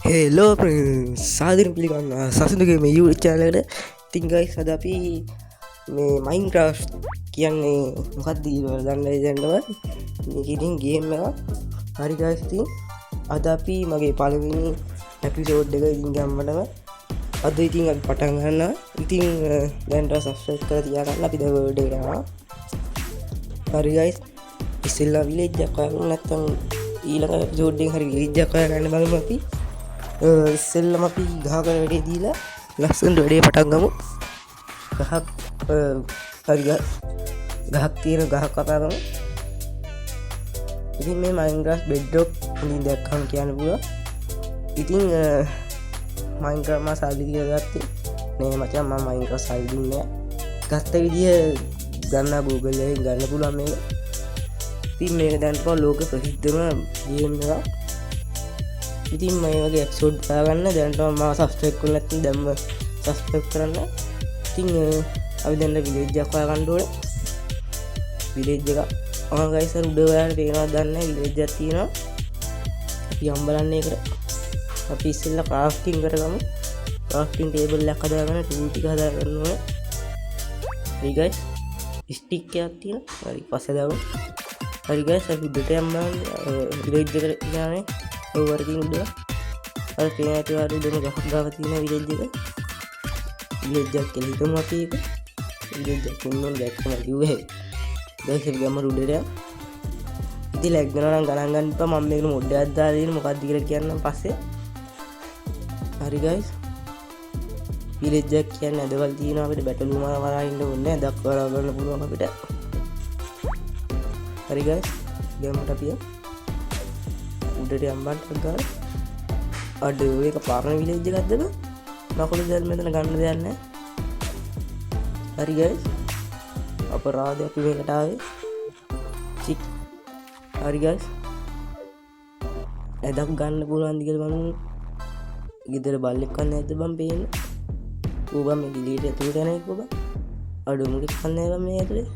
Hello friends, සාදරයෙන් පිළිගන්නවා සසඳුගේ මේ YouTube channel එකට. ඉතින් ගයිස්, අද අපි මේ Minecraft කියන්නේ මොකක්ද කියලා දන්නේ දැනටම. මේක ඉතින් ගේම් එකක්. හරි ගයිස්, ඉතින් අද අපි මගේ පළවෙනි එපිසෝඩ් එක ඉතින් ගැම්මටම අද ඉතින් අපි පටන් ගන්නවා. ඉතින් දැනට සබ්ස්ක්‍රයිබ් කරලා තියාගන්න. අපි දැන් වර්ල්ඩ් එකට යනවා. හරි ගයිස්, ඉස්සෙල්ලා විලේජ් එකක් හොයාගන්න, නැත්නම් ඊළඟ එපිසෝඩ් එකෙන් හරි විලේජ් එකක් හොයාගන්න බලමු අපි. ඉස්සෙල්ලම අපි ගහකට වැඩේ දීලා ලස්සනට වැඩේ පටන් ගමු. ගහක් හරි ගහක් තියෙන ගහක් කපා ගමු. ඉතින් මේ Minecraft Bedrock හොඳින් දැක්කම කියන්න පුළුවන්. ඉතින් Minecraft මම සල්ලි දීලා ගත්තේ නෑ මචං. මම Minecraft සල්ලි දුන්නේ නෑ. ගත්ත විදිය ගන්න Google එකෙන් ගන්න පුළුවන් මේක. ඉතින් මේක දැන් පව ලෝක ප්‍රසිද්ධම ගේම් එකක්. ඉතින් මේ වගේ එපිසෝඩ් හොයාගන්න දැනටම මාව සබ්ස්ක්‍රයිබ් කරලා නැත්නම් දැන්ම සබ්ස්ක්‍රයිබ් කරන්න. ඉතින් අපි දැන් විලේජ් එකක් හොයාගන්න ඕනේ. විලේජ් එක ආ ගයිස්, අර උඩ ඔයාලට පේනවද දන්නේ නැහැ, විලේජ් එකක් තියෙනවා. අපි යම් බලන්න ඒකට. අපි ඉස්සෙල්ලා ක්‍රාෆ්ටිං කරගමු. ක්‍රාෆ්ටිං ටේබල් එකක් හදාගන්න, ටූල් ටික හදාගන්න ඕනේ. හරි ගයිස්, ස්ටික් එකක් තියෙනවා. හරි, පස්සේ දාමු. හරි ගයිස්, අපි උඩට යම් බලන්න. විලේජ් එකට ගියානේ. ඔව්, අර තියෙන උඩ. අර පේන ඇති ඔයාලට උඩම ගහක් ගාව තියෙන විලේජ් එක. විලේජ් එකක් කියලා හිතමු අපි ඒක. විලේජ් එකක් වුණ ඕන දැක්කම කිව්වේ. ගයිස්, අපි ගමු උඩට යමු. ඉතින් ලැග් වෙනවා නම් ගණන් ගන්න එපා. මම මේකට මොඩ් එකක් දාලා තියෙන, මොකක්ද කියලා කියන්නම් පස්සේ. හරි ගයිස්, විලේජ් එකක් කියන්නේ ඇදවල් තියෙනවා. අපිට බැටළු මර මරා ඉන්න ඕනේ නෑ. ඇදක් වරා ගන්න පුළුවන් අපිට. හරි ගයිස්, ගමට අපි යමු. උඩට යම් බලන්න ටක් ගාලා. අඩෝ, ඒක පරණ විලේජ් එකක්ද බං? මකුළු දැල් මෙතන ගන්න දෙයක් නෑ. හරි ගයිස්, අපරාධ අපි මේකට ආවේ. චික්. හරි ගයිස්, ඇදක් ගන්න පුළුවන්ද කියලා බලමු. ගෙදර බල්ලෙක් කන්නේ නැද්ද බං පේන්නේ? ඌ බං මේ ඩිලීට් ඇතුළට යන එක බං. අඩෝ, මොකෙක් කන්නේ බං මේ ඇතුලේ?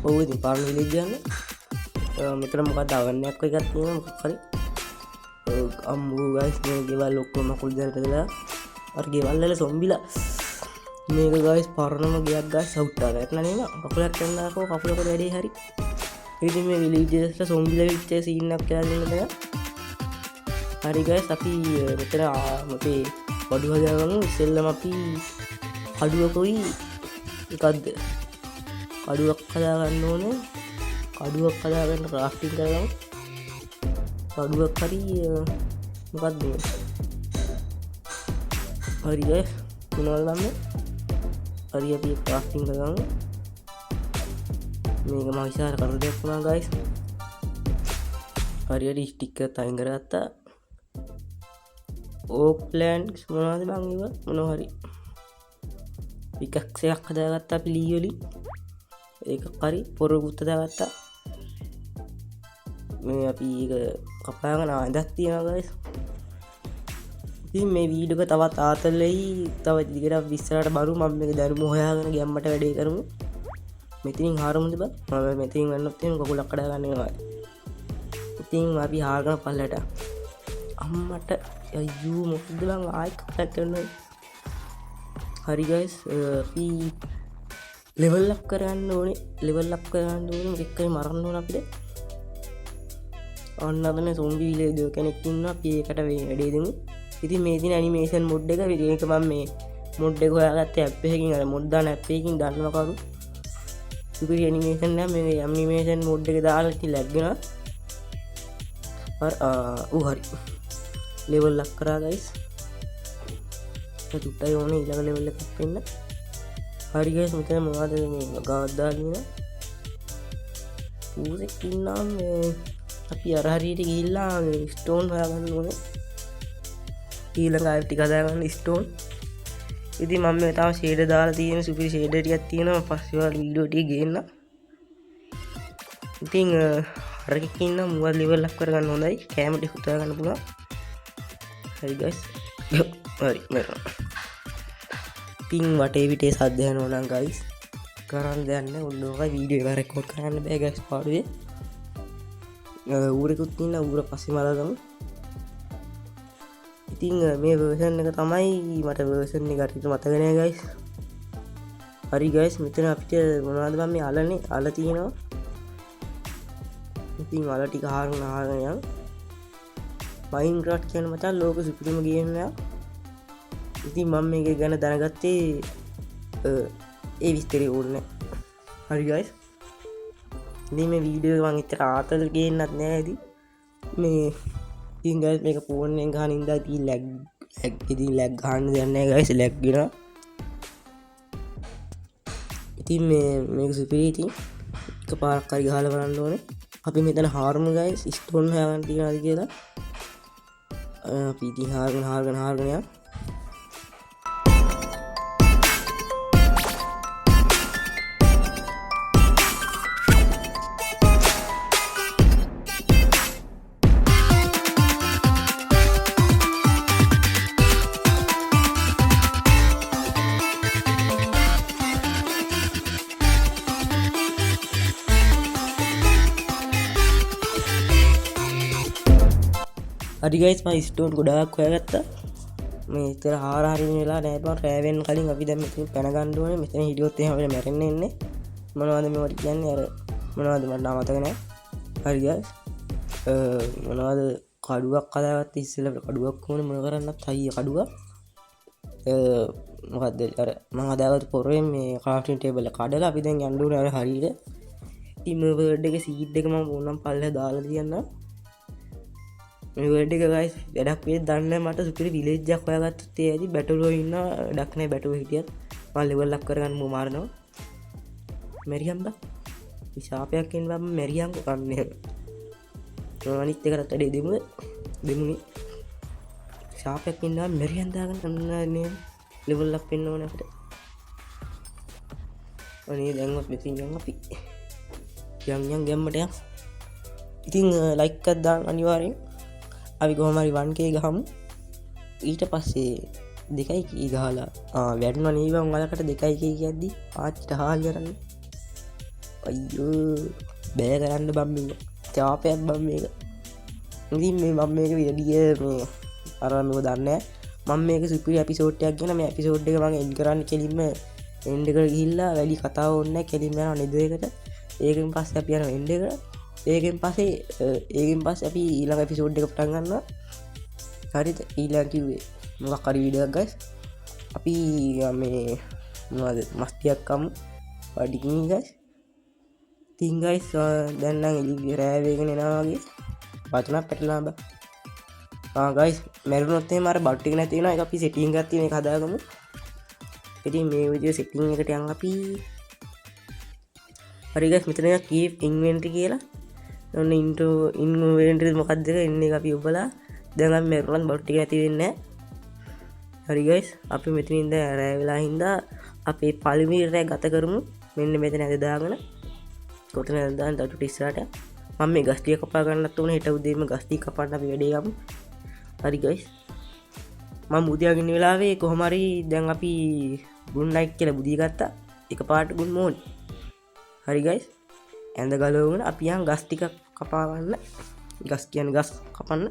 ඔව්, ඉතින් පරණ විලේජ් යන්න. මෙතන මොකක්ද අවන් එකක් වගේ එකක් තියෙනවා මොකක් හරි. අම්මෝ ගයිස්, මේ ගෙවල් ඔක්කොම මකුළු දැල් පැදලා අර ගෙවල් වල සොම්බිලා. මේක ගයිස් පරණම ගෙයක් ගයිස්. අවුට් ආවා වැටුණා නේද? කකුලක් යන්නාකෝ කකුලක වැඩේ. හරි, ඉතින් මේ විලේජස් වල සොම්බිලා වෙච්ච සීන් එකක් කියලා දෙන්න බෑ. හරි ගයිස්, අපි මෙතන අපේ බඩු හදාගමු. ඉස්සෙල්ලම අපි කඩුවකුයි මොකද්ද කඩුවක් හදාගන්න ඕනේ. කඩුවක් හදාගන්න ක්‍රාෆ්ටිං කරගමු. කඩුවක් හරි මොකද්ද මේ? හරි ගයිස්, මොනවද ගන්නේ? හරි, අපි ක්‍රාෆ්ටිං කරගමු. මේක මම විශාල කරදරයක් වුණා ගයිස්. හරියට ස්ටික් එකත් අයින් කරගත්තා. ඕක් ප්ලෑන්ට්ස් මොනවද බං ඒවා? මොනවා හරි පිකක්ස් එකක් හදාගත්තා අපි ලී වලින්. ඒක හරි පොරකුත් හදාගත්තා. මේ අපි ඒක කපාගෙන ඇඳක් තියෙනවා ගයිස්. ඉතින් මේ වීඩියෝ එක තවත් ආතල් වෙයි. තව දිගට අපි ඉස්සරහට බලමු. මම මේක දැනුම හොයාගෙන ගැම්මට වැඩේ කරමු. මෙතනින් හාරමුද බං? මම මෙතනින් වැන්නොත් එහෙම කකුලක් කඩා ගන්න වෙනවා. ඉතින් අපි හාරගෙන පල්ලට. අම්මට අයියෝ, මොකද බං ආයෙත් කකුලක් කඩනවා. හරි ගයිස්, අපි ලෙවල් අප් කරන්න ඕනේ. ලෙවල් අප් කරන්න ඕනේ. මොකෙක් හරි මරන්න ඕන අපිට. ඔන්න අතන සොම්බි විලේජ් කෙනෙක් ඉන්නවා. අපි ඒකට මේ වැඩේ දෙමු. ඉතින් මේ තියෙන ඇනිමේෂන් මොඩ් එක. ඉතින් ඒක මම මේ මොඩ් එක හොයාගත්තේ ඇප් එකකින්. අර මොඩ් දාන ඇප් එකකින්. දන්නවා කවුරු සුපිරි ඇනිමේෂන් නෑ. මේ ඇනිමේෂන් මොඩ් එක දාලා ඉතින් ලැග් වෙනවා. අර ඌ හරි ලෙවල් අප් කරා ගයිස්. චුට්ටයි ඕනේ ඊළඟ ලෙවල් එකක් වෙන්න. හරි ගයිස්, මෙතන මොනවද මේ ගාවක් දාලා තියෙන පූසෙක් ඉන්නවා. මේ අපි අර හරියට ගිහිල්ලා මේ ස්ටෝන් හොයාගන්න ඕනේ. ඊළඟ ආයෙත් ටික හදාගන්න ස්ටෝන්. ඉතින් මම මේ තාම ෂේඩර් දාලා තියෙන සුපිරි ෂේඩර් ටිකක් තියෙනවා. පස්සේ ඔයාලා වීඩියෝ ටික ගේන්න. ඉතින් හරකෙක් ඉන්නවා. මුවත් ලෙවල් අප් කරගන්න හොඳයි. කෑම ටික හොයා ගන්න පුළුවන්. හරි ගයිස්, හරි මරනවා. ඉතින් වටේ පිටේ සද්ද ඇහෙනවා නම් ගයිස් කරන්න දෙයක් නෑ. ඔන්න ඔකයි වීඩියෝ එක රෙකෝඩ් කරන්න බෑ ගයිස් පාඩුවේ. ඌරෙකුත් ඉන්න. ඌර පස්සේ මරාගමු. ඉතින් මේ වර්ෂන් එක තමයි මට වර්ෂන් එක හරියට මතක නෑ ගයිස්. හරි ගයිස්, මෙතන අපිට මොනවද බං මේ අලනේ, අල තියෙනවා. ඉතින් අල ටික හාරගෙන හාරගෙන යන්. මයින්ක්‍රාෆ්ට් කියන්නේ මචං ලෝක සුපිරිම ගේම් එකක්. ඉතින් මම මේක ගැන දැනගත්තේ ඒ විස්තරේ ඕනේ නෑ. හරි ගයිස්, ඉතින් මේ වීඩියෝ එක මං එච්චර ආතල් ගේන්නත් නෑ ඉතින්. මේ ඉතින් ගයිස් මේක ෆෝන් එකෙන් ගහන ඉඳලා ඉතින් ලැග් ඉතින් ලැග් ගහන්න දෙයක් නෑ ගයිස්, ලැග් වෙනවා. ඉතින් මේක සුපිරි. ඉතින් එකපාරක් හරි ගහලා බලන්න ඕනේ. අපි මෙතන හාරමු ගයිස්, ස්ටෝන් හොයාගන්න තියනවාද කියලා. අපි ඉතින් හාරගෙන හාරගෙන හාරගෙන යමු. හරි ගයිස්, මම ස්ටෝන් ගොඩාක් හොයාගත්තා. මේ ඉතල හාර හරින වෙලා නෑ බං, රෑ වෙන්න කලින් අපි දැන් මෙතන පැන ගන්න ඕනේ. මෙතන හිටියොත් එහෙම අපිට මැරෙන්න එන්නේ. මොනවද මේවට කියන්නේ අර මොනවද මට නම් මතක නෑ. හරි ගයිස්, මොනවද කඩුවක් හදාගත්ත ඉස්සෙල්ලා අපිට කඩුවක් ඕනේ මොන කරන්නත්. හයිය කඩුවක්. මොකද්ද අර මං හදාගත්ත පොරෙන් මේ ක්‍රාෆ්ටිං ටේබල් එක කඩලා අපි දැන් යන්න ඕනේ අර හරියට. ඉතින් මේ වර්ඩ් එකේ සීඩ් එක මම ඕනනම් පල්ලෙහා දාලා තියන්නම්. මේ වර්ඩ් එක ගයිස් වැඩක් වෙයිද දන්නේ නෑ මට. සුපිරි විලේජ් එකක් හොයාගත්තොත් ඒ ඇති බැටළුවෝ ඉන්නවා. වැඩක් නෑ බැටළුවෝ හිටියත් මං ලෙවල් අප් කරගන්න මූ මාරනවා. මැරියම් බං විශාපයක් එන්න බං මැරියම් කන්නේ. අනිත් එකටත් වැඩේ දෙමුද? දෙමුනේ. ශාපයක් ඉන්නවා මැරියම් දාගන්න අන්න නේ ලෙවල් අප් වෙන්න ඕනේ අපිට. අනේ දැන්වත් මෙතින් යන් අපි. යන් යන් ගැම්මට යන්. ඉතින් ලයික් එකක් දාන්න අනිවාර්යෙන්. අපි කොහොම හරි 1K ගහමු. ඊට පස්සේ දෙකයි කී ගහලා, වැටුණා නේ බං වලකට දෙකයි කී කියද්දි ආච්චිට හාල් කරන්න. අයියෝ බෑ කරන්න බං මේක. චාපයක් බං මේක. ඉතින් මේ මම මේක වැඩිය මේ අර මේක දන්නේ නෑ. මම මේක සුපිරි එපිසෝඩ් එකක් ගැන මේ එපිසෝඩ් එක මම එන්ඩ් කරන්න කෙලින්ම එන්ඩ් එකට ගිහිල්ලා වැඩි කතාව ඕනේ නෑ. කෙලින්ම යනවා නෙද එකට. ඒකෙන් පස්සේ අපි යනවා එන්ඩ් එකට. ඒකෙන් පස්සේ අපි ඊළඟ එපිසෝඩ් එක පටන් ගන්නවා. හරිද? ඊළඟ කිව්වේ මොකක් හරි වීඩියෝ එකක් ගයිස්. අපි මේ මොනවද මස් ටිකක් කමු. බඩගිනි ගයිස්. ඉතින් ගයිස්, දැන් නම් එළිය රෑ වේගෙන එනවා වගේ. වතුනක් පැටලුණා බං. ගයිස්, මැරුණොත් එහෙම අර බඩ් ටික නැති වෙනවා. ඒක අපි සෙටින් එකක් තියෙන එක හදාගමු. ඉතින් මේ විදියට සෙටින් එකට යන් අපි. හරි ගයිස්, මෙතන එකක් කීප් ඉන්වෙන්ටරි කියලා. ඔන්න ඉන්වෙන්ටරි මොකද්ද එක එන්නේ එක අපි ඔබලා. දැන් අපි මැරුණත් බඩ් ටික නැති වෙන්නේ නෑ. හරි ගයිස්, අපි මෙතන ඉඳන් රෑ වෙලා හින්දා අපේ පළවෙනි රෑ ගත කරමු. මෙන්න මෙතන ඇද දාගෙන. කොතන ඇද දාන්න තව ටික ඉස්සරහට. මම මේ ගස් ටික කපා ගන්නත් ඕනේ. හෙට උදේම ගස් ටික කපන්න අපි වැඩේ යමු. හරි ගයිස්, මම බුදියාගෙන ඉන්න වෙලාවේ කොහොම හරි දැන් අපි ගුඩ් නයිට් කියලා බුදිය ගත්තා. එකපාරට ගුඩ් මෝර්නිං. හරි ගයිස්, ඇඳ ගලවගෙන අපි යන් ගස් ටිකක් කපා ගන්න. ගස් කියන්නේ ගස් කපන්න.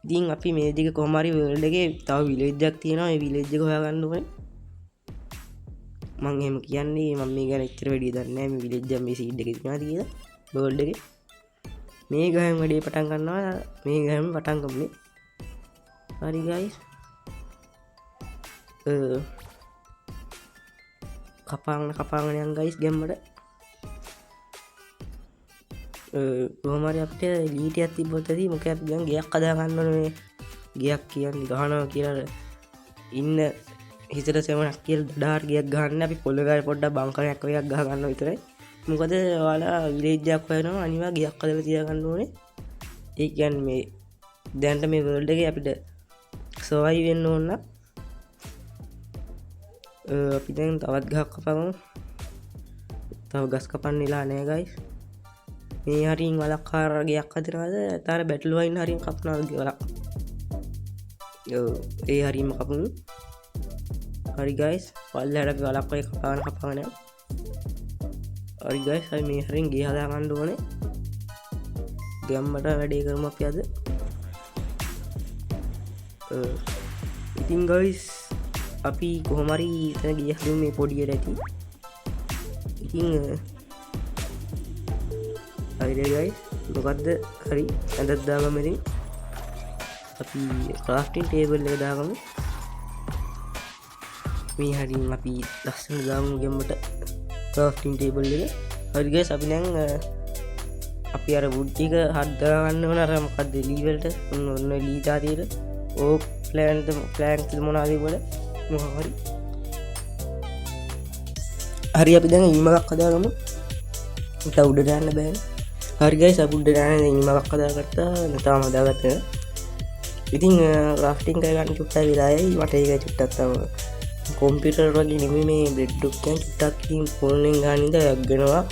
ඉතින් අපි මේ දිග කොහොම හරි වර්ල්ඩ් එකේ තව විලේජ් එකක් තියෙනවා. ඒ විලේජ් එක හොයාගන්න ඕනේ. මං එහෙම කියන්නේ මං මේ ගැන එච්චර වැඩි දන්නේ නෑ. මේ විලේජ් එක මේ සීඩ් එකේ තියෙනවද කියලා වර්ල්ඩ් එකේ. මේ ගහෙන් වැඩේ පටන් ගන්නවා. මේ ගහෙන් පටන් ගමු නේ. හරි ගයිස්, කපාගෙන කපාගෙන යන් ගයිස් ගැම්මට. කොහොම හරි අපිට ලීටියක් තිබ්බොත් ඇති. මොකද අපි දැන් ගෙයක් හදා ගන්න ඕනේ. මේ ගෙයක් කියන්නේ ගහනවා කියලා ඉන්න හිතට සෙවණක් කියලා දඩාර ගෙයක් ගහන්න අපි පොළවේ හරි පොඩ්ඩක් බංකරයක් වගේ එකක් ගහ ගන්නවා විතරයි. මොකද ඔයාලා විලේජ් එකක් හොයනවා අනිවාර්ය ගෙයක් හදලා තියාගන්න ඕනේ. ඒ කියන්නේ මේ දැනට මේ වර්ල්ඩ් එකේ අපිට සර්වයිව් වෙන්න ඕන නම්, අපි දැන් තවත් ගහක් කපමු. තව ගස් කපන්න වෙලා නෑ ගයිස්. මේ හරින් වලක් හාර ගෙයක් හදනවද? තර බැටළුවා ඉන්න හරින් කපනවද වලක්? ඔව්, ඒ හරින්ම කපමු. හරි ගයිස්, පල්ලෙහාට අපි වලක් වගේ කපාගෙන කපාගෙන යමු. හරි ගයිස්, අපි මේ හරින් ගේ හදා ගන්න ඕනේ. ගැම්මට වැඩේ කරමු අපි අද. ඉතින් ගයිස්, අපි කොහොම හරි එතන ගිය හදමු මේ පොඩියට ඇති. ඉතින් හරි ගයිස්, මොකද්ද? හරි, ඇඳක් දාගමු. ඉතින් අපි ක්‍රාෆ්ටිං ටේබල් එක දාගමු. මේ හරින් අපි ලස්සන දාමු ගෙම්මට ක්‍රාෆ්ටිං ටේබල් එක. හරි ගයිස්, අපි දැන් අපි අර වුඩ් ටික හදා ගන්න ඕන. අර මොකද්ද ලී වලට, ඔන්න ඔන්න ලී ජාතියට ඕක් ප්ලෑන්ට් ප්ලෑන්ට් මොනවද වල මොකක් හරි. හරි, අපි දැන් ඊමගක් හදාගමු. උට උඩට යන්න බෑනේ. හරි ගයිස්, අපි උඩට යන්න දැන් ඊමගක් හදාගත්තා. තාම හදාගත්තේ නෑ. ඉතින් ක්‍රාෆ්ටිං කරගන්න චුට්ටක් වෙලා යයි මට. ඒක චුට්ටක් තව කොම්පියුටර් වගේ නෙමෙයි මේ බෙඩ් එක. කියන්නේ චුට්ටක් ඉතින් ෆෝන් එකෙන් ගන්න ඉඳලා ලැග් වෙනවා,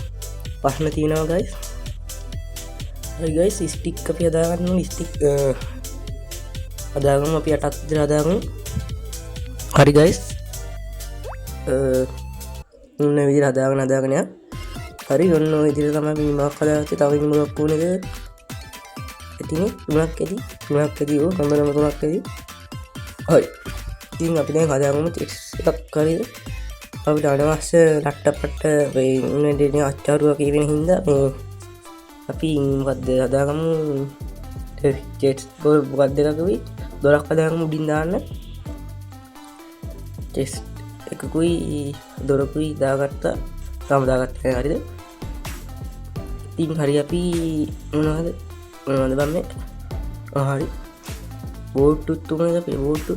ප්‍රශ්න තියෙනවා ගයිස්. හරි ගයිස්, ස්ටික් අපි හදාගන්න ඕනේ. ස්ටික් හදාගමු. අපි 8ක් විතර හදාගමු. හරි ගයිස්, ඔන්න විදිහට හදාගෙන හදාගෙන යන්න. හරි, ඔන්න ඔය විදිහට තමයි අපි ඉමක් හදාගත්තේ. තව ඉමක් ඕනේද? ඇතිනේ, තුනක් ඇති, තුනක් ඇති. ඔව්, හොඳටම තුනක් ඇති. හරි, ඉතින් අපි දැන් හදාගමු චෙස් එකක්. හරිද? අපිට අනවශ්‍ය ලට්ටපට්ට මේ ඉන්නේ අච්චාරුවක් කියවෙන හින්දා මේ අපි මොකද්ද හදාගමු. චෙස් බෝල් මොකද්ද එකක් වෙයි, දොරක් හදාගමු උඩින් දාන්න. චෙස් එකකුයි දොරකුයි දාගත්තා. තාම දාගත්තේ නෑ. හරිද? ඉතින් හරි, අපි මොනවද මොනවද බං මේ? ආ හරි, බෝට්ටුත් තුනද අපේ බෝට්ටු.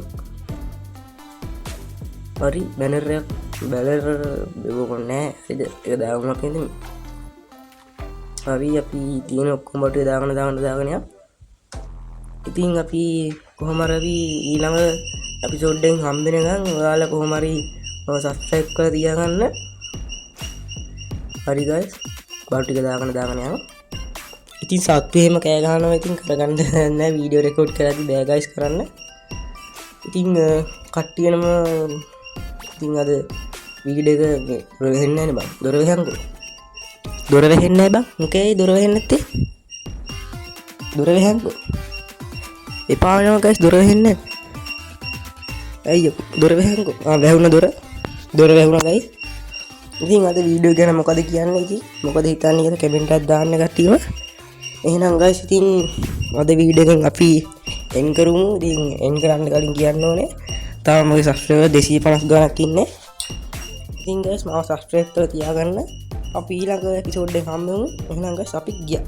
හරි, බැනර් එකක්, බැනර් බෙවුව නෑ. හරිද? ඒක දාගමු අපි. ඉතින් හරි, අපි තියෙන ඔක්කොම බටුවේ දාගෙන දාගෙන දාගෙන යමු. ඉතින් අපි කොහොම හරි අපි ඊළඟ එපිසෝඩ් එකෙන් හම්බ වෙනකන් ඔයාලා කොහොම හරි සබ්ස්ක්‍රයිබ් කරලා තියාගන්න. හරි ගයිස්, බඩු ටික දාගෙන දාගෙන යමු. ඉතින් සත්තු එහෙම කෑ ගහනවා. ඉතින් කරගන්න නෑ, වීඩියෝ රෙකෝඩ් කරද්දි බෑ ගයිස් කරන්න. ඉතින් කට්ටියනම ඉතින් අද වීඩියෝ එක මේ දොර වෙහෙන්නේ නෑනේ බං. දොර වෙහංකෝ. දොර වෙහෙන්නේ නෑ බං. මොකේ දොර වෙහෙන්නේ නැත්තේ? දොර වෙහංකෝ. එපා වෙනවා ගයිස්, දොර වෙහෙන්නේ නෑ. ඇයි දොර වෙහංකෝ? ආ, වැහුණා දොර. දොර වැහුණා ගයිස්. ඉතින් අද වීඩියෝ ගැන මොකද කියන්නේ? ඉතින් මොකද හිතන්නේ කියලා කමෙන්ට් එකක් දාන්න කට්ටියම. එහෙනම් ගයිස්, ඉතින් අද වීඩියෝ එකෙන් අපි එන් කරමු. ඉතින් එන් කරන්න කලින් කියන්න ඕනේ, තාම මගේ සබ්ස්ක්‍රයිබර් 250 ගණක් ඉන්නේ. ඉතින් ගයිස්, මාව සබ්ස්ක්‍රයිබ් කරලා තියාගන්න. අපි ඊළඟ එපිසෝඩ් එකෙන් හම්බෙමු. එහෙනම් ගයිස්, අපි ගියා.